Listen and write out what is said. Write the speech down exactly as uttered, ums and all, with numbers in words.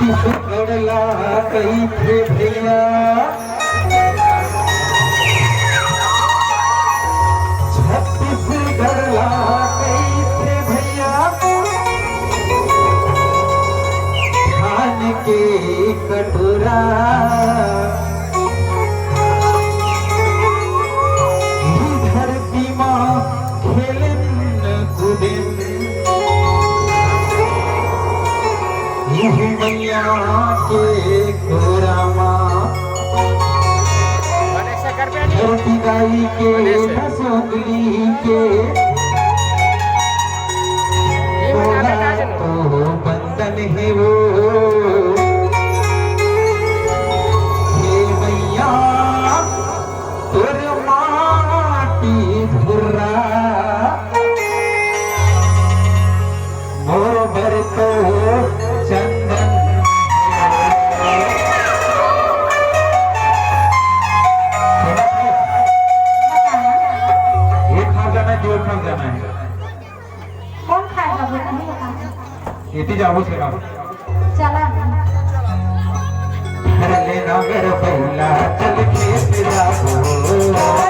छत्तीसगढ़ ला कहिथे भैया, छत्तीसगढ़ ला कहिथे भैया, धान के कटोरा। इही धरती मा खेलेन कूदेन, इही मइया के कोरा मा। धरती दाई के, न सोंदली के, तोला तो बंदन हे वो। हे मइया, तोर माटी धुर्रा, मोर बर तो चंदन। एक हाथ जाना है, दो हाथ जाना है। कौन खाएगा बेटा, नहीं बता। एती जाबो से ना। चला ना। घर ले ना घर पहिला, चल खेत जाबो।